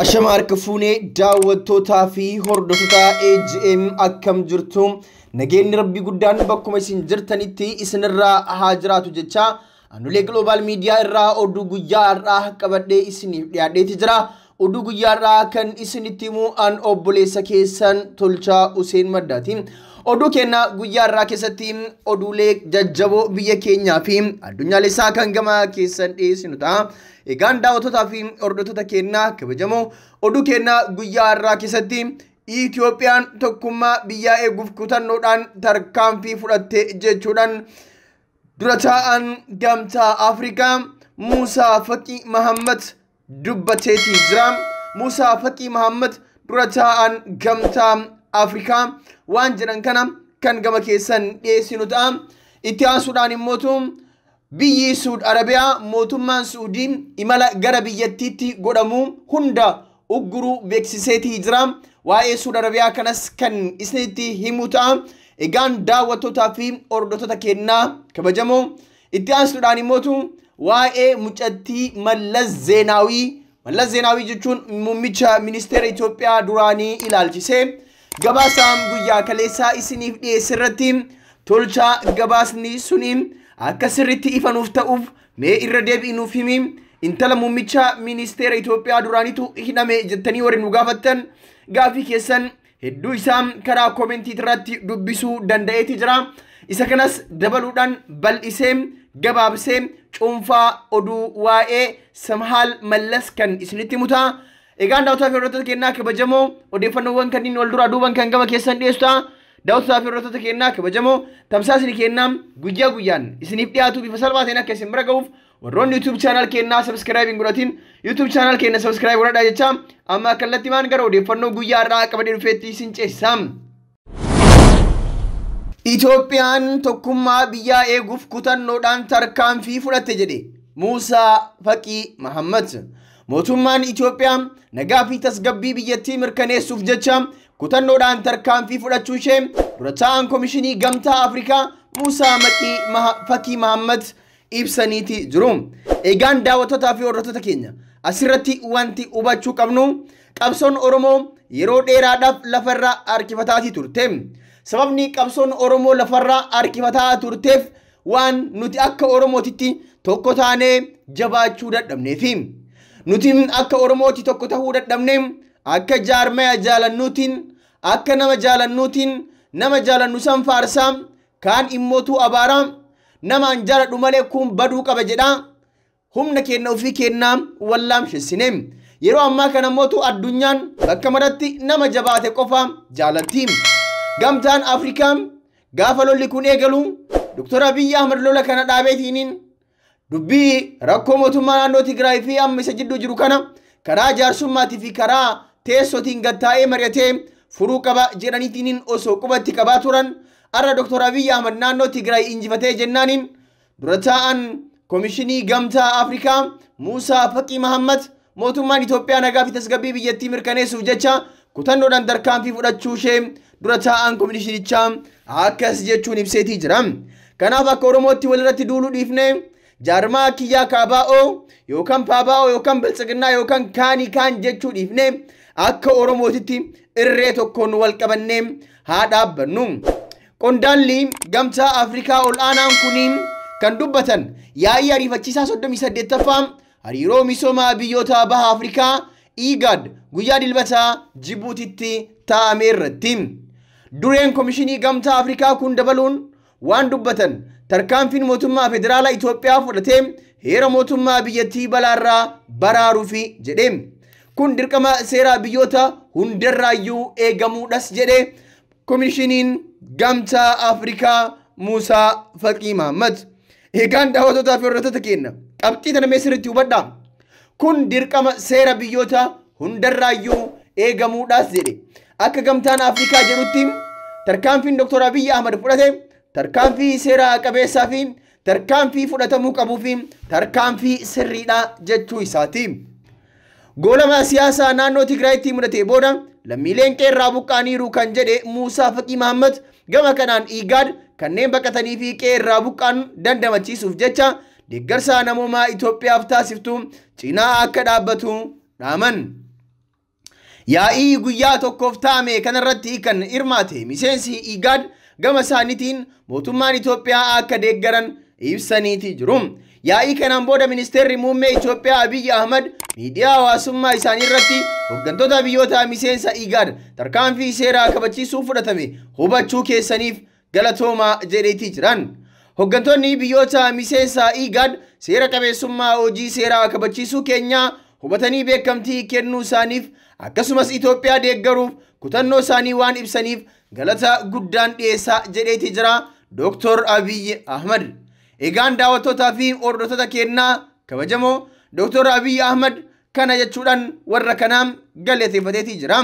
Ashama harka fuunee daawwattootaa fi hordoftoota AGM akkam jirtu, nageenyi rabbii guddaan bakkuma isin jirtanitti isinirraa haa jiraatu jecha Aanolee Global Media irraa oduu guyyaa har'aa qabadhee isiniif dhiyaadheeti jira. Oduu guyyaa har'aa kan isinitti himu an obboleessa keessan Tolchaa Useen Maddaati. Oduu keenya guyyaa har'aa keessatti oduulee jajjaboo biyya keenyaa fi addunyaalessaa kan gama keessan dhiyeessinu ta'a. Egaan daawwattootaa fi hordoftoota keenyaa kabajamoo, oduu keenya guyyaa har'aa keessatti Itoophiyaan tokkummaa biyyaa eeguuf kutannoodhaan tarkaanfii fudhatte jechuudhaan dura taa'an gamtaa Afrikaa Muusaa Faqii Mahammad dubbateetii jira. Muusaa Faqii Mahammad dura taa'an gamtaa Afrikaa waan jedhan kana kan gama keessan dhiyeessinu ta'a. Itti aansuudhaan immootu biyyi Suud Arabiyaa mootummaan Suudii imala gara biyyattiitti godhamu hunda ugguruu beeksiseetii jira. Waa'ee Suud Arabiyaa kanas kan isinitti himu ta'a. Egaan daawwattootaa fi hordoftoota keenyaa kabajamoo, itti aansuudhaan immootu waa'ee mucattii Mallas Zeenaawii, Mallas Zeenaawii jechuun muummicha ministeera Itoophiyaa duraanii ilaalchisee gabaasaan guyyaa kaleessaa isiniif dhiyeesse irratti Tolchaa gabaasni suni akka sirriitti ifanuuf ta'uuf mee irra deebi'inuuf himi, intala muummicha ministeera Itoophiyaa duraaniitu hidhame jettanii warri nu gaafattan gaafii keessan hedduu isaa karaa koomentii irratti dubbisuu danda'eeti jira. Isa kanas dabaluudhaan bal'isee gabaabsee cuunfaa oduu waa'ee Samhaal Mallas kan isinitti himu ta'a. Egaan daawwattoota fi hordoftoota keenyaa kabajamoo, odeeffannoowwan kanneen wal duraa duuban kan gama keessan dhiyeessu ta'a. Daawwattoota fi hordoftoota keenyaa kabajamoo, tamsaasni keenyaa guyyaa guyyaan isiniif dhiyaatu bifa salphaa ta'een akka isin bira ga'uuf warroonni YouTube channel keenyaa subscribe hin godhatin YouTube channel keenya subscribe godhadhaa jecha amma kallattiimaan gara odeeffannoo guyyaa har'aa qabadhee dhufeetti isin ceesisa. Itoophiyaan tokkummaa biyyaa eeguuf kutannoodhaan tarkaanfii fudhatte jedhe Muusaa Faqii Mahammad. Mootummaan Itoophiyaa nagaa fi tasgabbii biyyattii mirkaneessuuf jecha kutannoodhaan tarkaanfii fudhachuu ishee dura taa'aan Komishinii Gamtaa Afrikaa Muusaa Faqii Mahammad ibsaniiti jiru. Egaan daawwattootaa fi hordoftoota keenya, asirratti wanti hubachuu qabnu qabsoon Oromoo yeroo dheeraadhaaf lafarra harkifataatii turte. Sababni qabsoon Oromoo lafarra harkifataa turteef waan nuti akka Oromootitti tokko taanee jabaachuu dadhabneefi. Nuti akka Oromooti tokko ta'uu dadhabne, akka jaarmaya jaalannuutiin, akka nama jaalannuutiin, nama jaalannu san faarsaa, kaan immootu abaaraa, nama an jaaladhu malee kun baduu qaba jedhaa humna keenya ofii kennaa wallaamshessine. Yeroo ammaa kana mootu addunyaan bakka maratti nama jabaate qofa jaalatti. Gamtaan Afrikaa gaafa lolli kun eegalu Dr. Abiyyi Ahmad lola kana dhaabeetiiniin dubbii rakkoo mootummaa naannoo Tigraay fi amma isa jidduu jiru kana karaa jaarsummaatii fi karaa teessootiin gattaa'ee mari'atee furuu qaba jedhaniitiin osoo qubatti qabaa turan, har'a Dr. Abiyyi Ahmad naannoo Tigraay injifatee jennaaniin dura taa'an Komishinii Gamtaa Afrikaa Muusaa Faqii Mahammad mootummaan Itoophiyaa nagaa fi tasgabbii biyyattii mirkaneessuuf jecha kutannoodhaan tarkaanfii fudhachuu ishee dura taa'an komishinichaa akkas jechuun ibseetii jira. Kanaaf akka Oromootti walirratti duuluu dhiifnee jaarmaa kiyyaa kaabaa'oo yookaan paabaa'oo yookaan biltsiginnaa yookaan kaanii kaan jechuu dhiifnee akka Oromootitti irree tokkoon wal qabannee haa dhaabbannu. Qondaalli Gamtaa Afrikaa ol aanaan kuniin kan dubbatan yaa'ii ariifachiisaa 38ffaa hariiroo misoomaa biyyoota baha Afrikaa IGAD guyyaa dilbataa Jibuutitti taa'ame irratti. Dureen Komishinii Gamtaa Afrikaa kun dabaluun waan dubbatan tarkaanfiin mootummaa federaalaa Itoophiyaa fudhatee heera mootummaa biyyattii balaarraa baraaruufi jedhe. Kun dirqama seeraa biyyoota hundarraayyuu eegamuudhas jedhe Komishiniin Gamtaa Afrikaa Muusaa Faqii Mahammad. Egaan daawwattootaa fi hordoftoota keenya, qabxii tana mee sirriitti hubadhaa. Kun dirqama seera biyyoota hundarraayyuu eegamuudhaas jedhe. Akka Gamtaan Afrikaa jedhutti tarkaanfiin Dr. Abiyyi Ahmad fudhate tarkaanfii seera qabeessaa fi tarkaanfii fudhatamuu qabuu fi tarkaanfii sirriidha jechuu isaati. Goolama siyaasaa naannoo Tigraayitti mudate booda lammiileen qeerraa buqqaaniiru kan jedhe Muusaa Faqii Mahammad gama kanaan IGAD kanneen baqatanii fi qeerraa buqqaan dandamachiisuuf jecha deeggarsa namoomaa Itoophiyaaf taasiftu cinaa akka dhaabbatu dhaaman. Yaa'ii guyyaa tokkoof taa'ame kanarratti kan hirmaate miseensi IGAD gama isaaniitiin mootummaan Itoophiyaa akka deeggaran ibsaniiti jiru. Yaa'ii kanaan booda ministeerri muummee Itoophiyaa Abiyyi Ahmad miidiyaa hawaasummaa isaanii irratti hooggantoota biyyoota miseensa IGAD tarkaanfii seeraa kabachiisuu fudhatame hubachuu keessaniif galatoomaa jedheetii jiran. Hooggantoonni biyyoota miseensa IGAD seera qabeessummaa hojii seeraa kabachiisuu keenyaa hubatanii beekamtii kennuu isaaniif akkasumas Itoophiyaa deeggaruuf kutannoo isaanii waan ibsaniif galata guddaan dhiyeessaa jedheetii jira Dr. Abiyyi Ahmad. Egaan daawwattootaa fi hordoftoota keenyaa kabajamoo Dr. Abiyyi Ahmad kana jechuudhaan warra kanaan galateeffateetii jira.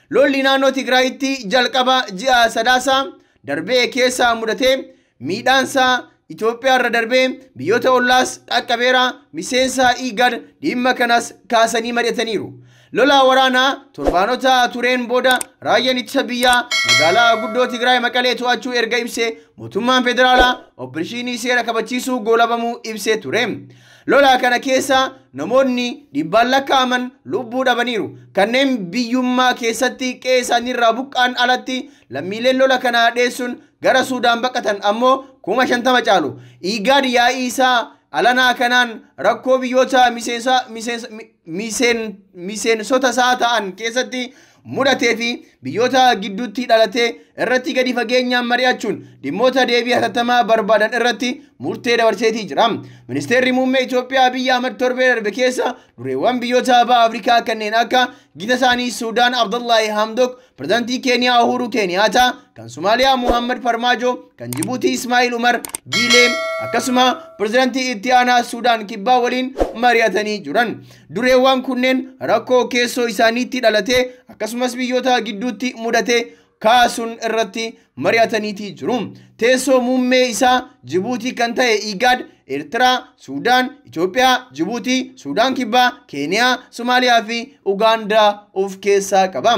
Lolli naannoo Tigraayitti jalqaba ji'a Sadaasaa darbee keessaa mudatee miidhaansaa Itoophiyaa irra darbee biyyoota ollaas qaqqabeera. Miseensa IGAD dhimma kanas kaasanii mari'ataniiru. Lola waraanaa torbaanota tureen booda raayyaan ittisa biyyaa magaalaa guddoo Tigraay Maqalee to'achuu erga ibsee mootummaan federaalaa opereeshinii seera kabachiisuu goolabamuu ibsee ture. Lola kana keessa namoonni dhibbaan lakkaa'aman lubbuu dhabaniiru. Kanneen biyyummaa keessatti qe'ee isaaniirraa buqqaan alatti lammiileen lola kana dheessuun gara Suudaan baqatan ammoo 50,000 caalu. IGAD yaa'ii isaa alanaa kanaan rakkoo biyyoota miseensota isaa ta'an keessatti mudatee fi biyyoota gidduutti dhalatee irratti gadi fageenyaan mari'achuun dhimmoota deebii hatattamaa barbaadan irratti murtee dabarseetii jira. Ministeerri muummee Itoophiyaa Abiyyi Ahmad torbee darbe keessa dureewwan biyyoota baha Afrikaa kanneen akka gita isaanii Suudaan Abdullahi Hamdok, pirezidaantii Keeniyaa Uhuru Keeniyaataa, kan Somaaliyaa Muhammad Farmaajo, kan Jibuutii Ismaa'il Umar Giilee akkasuma pirezidaantii itti aanaa Suudaan kibbaa waliin mari'atanii jiran. Dureewwan kunneen rakkoo keessoo isaaniitti dhalatee akkasumas biyyoota gidduutti mudatee kaasuun irratti mari'ataniitii jiru. Teessoo muummee isaa Jibuutii kan ta'e IGAD, Eertiraa, Suudaan, Itoophiyaa, Jibuutii, Suudaan Kibbaa, Keeniyaa, Somaaliyaa fi Ugaandaa of keessaa qaba.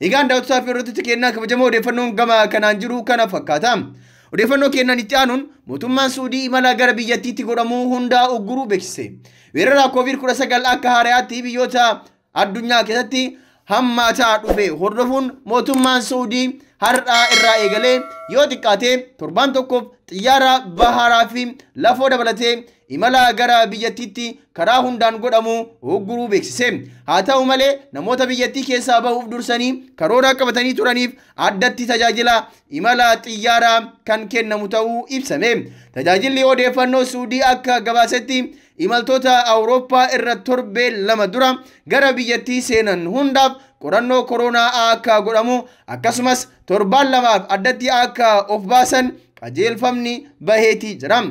Egaan daawwattootaa fi hordoftoota keenyaa kabajamoo odeeffannoon gama kanaan jiru kana fakkaata. Odeeffannoo keenyaan itti aanuun mootummaan Suudii imala gara biyyattiitti godhamuu hundaa ugguruu beeksise. Weerara COVID-19 akka haaraatti biyyoota addunyaa keessatti hammaataa dhufe hordofuun mootummaan Suudii har'aa irraa eegalee yoo xiqqaate torbaan tokkoof xiyyaara baharaa fi lafoo dabalatee imala gara biyyattiitti karaa hundaan godhamu ugguruu beeksise. Haa ta'u malee namoota biyyattii keessaa bahuuf dursanii karoora qabatanii turaniif addatti tajaajila imala xiyyaaraa kan kennamu ta'uu ibsame. Tajaajilli odeeffannoo Suudii akka gabaasetti imaltoota Awurooppaa irra torbee 2 dura gara biyyattii seenan hundaaf qorannoo koronaa akka godhamu akkasumas torbaan 2 addatti akka of baasan qajeelfamni baheetii jira.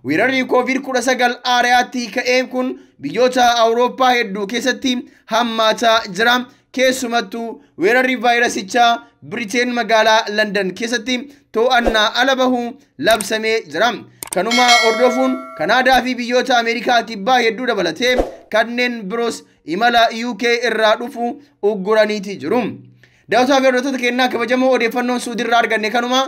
Weerarri COVID-19 aariyaatti ka'een kun biyyoota Awurooppaa hedduu keessatti hammaataa jira. Keessumattuu weerarri vaayirasichaa Biriteen magaalaa London keessatti to'annaa ala bahuu labsamee jira. Kanuma hordofuun Kanaadaa fi biyyoota Ameerikaa kibbaa hedduu dabalatee kanneen biroos imala UK irraa dhufu ugguraniitii jiru. Daawwataa fi hordoftoota keenyaa kabajamoo odeeffannoon Suudiirraa arganne kanuma.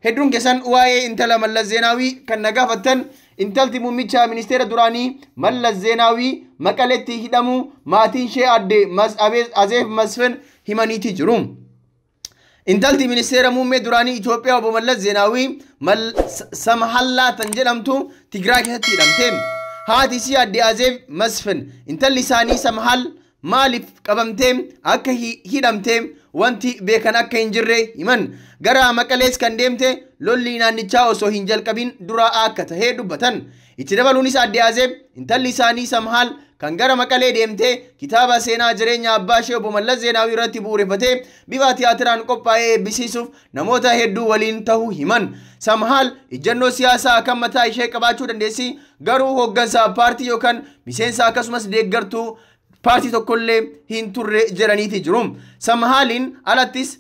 Hedduun keessan waa'ee intala Mallas Zeenaawii kan na gaafattan intalti muummicha ministeera duraanii Mallas Zeenaawii Maqaleetti hidhamuu maatiin ishee adde Azeef Masfin himaniitii jiru. Intalti ministeera muummee duraanii Itoophiyaa obbo Mallas Zeenaawii Samhallaa tan jedhamtu Tigraay keessatti hidhamte. Haati isii adde Azeef Masfin intalli isaanii Samhal maaliif qabamtee akka hidhamte wanti beekan akka hin jirre himan. Gara Maqalees kan deemte lolli naannichaa osoo hin jalqabin dura akka tahee dubbatan. Itti dabaluunis adde Azeeb intalli isaanii Samhal kan gara Maqalee deemte kitaaba seenaa jireenya abbaa ishee obbo Mallas Zeenaawii irratti bu'uureffatee bifa tiyaatiraan qophaa'ee eebbisiisuuf namoota hedduu waliin tahuu himan. Samhal ijjannoo siyaasaa kan mataa ishee qabaachuu dandeessi, garuu hooggansa paartii yookaan miseensa akkasumas deeggartuu paartii tokkollee hin turre jedhaniiti jiru. Samhaaliin alattis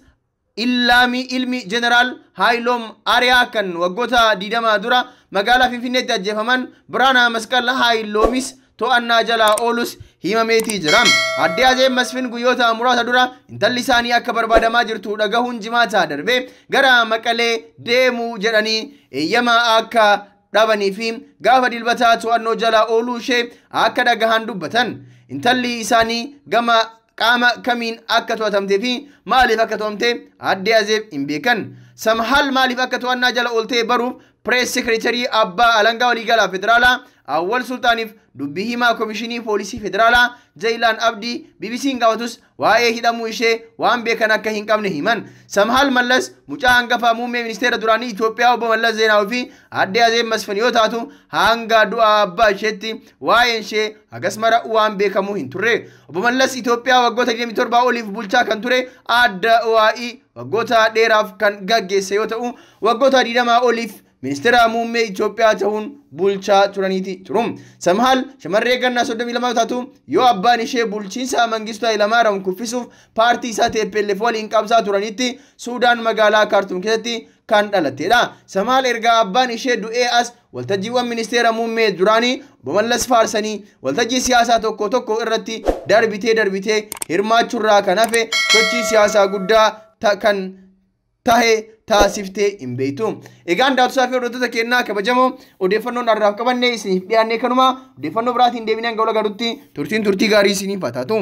Illaami ilmi Jeneraal Haayiloom Ariyaa kan waggoota 20 dura magaalaa Finfinneetti ajjeefaman Biraanaa Masqal Haayiloomis to'annaa jalaa oolus himameetii jira. Addee Azeeb Masfin guyyoota muraasa dura intalli isaanii akka barbaadamaa jirtu dhagahuun jimaataa darbee gara Maqalee deemuu jedhanii eeyyama akka dhabanii fi gaafa dilbataa to'annoo jalaa ooluu ishee akka dhagahan dubbatan. Intalli isaanii gama qaama kamiin akka to'atamtee fi maaliif akka to'amte Aadde Azeeb hin beekan. Samhaal maaliif akka to'annaa jala ooltee baruuf Pirees Sekireetarii Abbaa Alangaa Waliigalaa Federaalaa Awwal Sultaaniif dubbii himaa Komishinii Poolisii Federaalaa Jayilaan Abdii BBC'n gaafatus waa'ee hidhamuu ishee waan beekan akka hin qabne himan. Samhaal Mallas mucaa hangafaa muummee ministeera duraanii Itoophiyaa obbo Mallas Zeenaawii fi Aadde Azeeb Masfin yoo taatu hanga du'a abbaa isheetti waa'een ishee hagas mara waan beekamu hin turre. Obbo Mallas Itoophiyaa waggoota 27 oliif bulchaa kan ture adda waa'ii waggoota dheeraaf kan gaggeesse yoo ta'u waggoota 20 oliif ministeera muummee Itoophiyaa ta'uun bulchaa turaniiti turu. Samhaal shamarree gannaa 32 taatu yoo abbaan ishee bulchiinsa Mangistuu Hayilamaariyaam kuffisuuf paartii isaa TPLF waliin qabsaa turanitti Suudaan magaalaa Kaartuum keessatti kan dhalattedha. Samhaal erga abbaan ishee du'ee as waltajjiiwwan ministeera muummee duraanii obbo Mallas faarsanii waltajjii siyaasaa tokko tokko irratti darbitee darbitee hirmaachuurraa kan hafe sochii siyaasaa guddaa kan tahe taasiftee hin beektu. Egaan daawwattoota fi hordoftoota keenyaa kabajamoo odeeffannoon har'aaf qabanne isiniif dhiyaanne kanuma odeeffannoo biraatiin deebinee hanga wal agarrutti turtiin turtii gaarii isiniif haa taatu.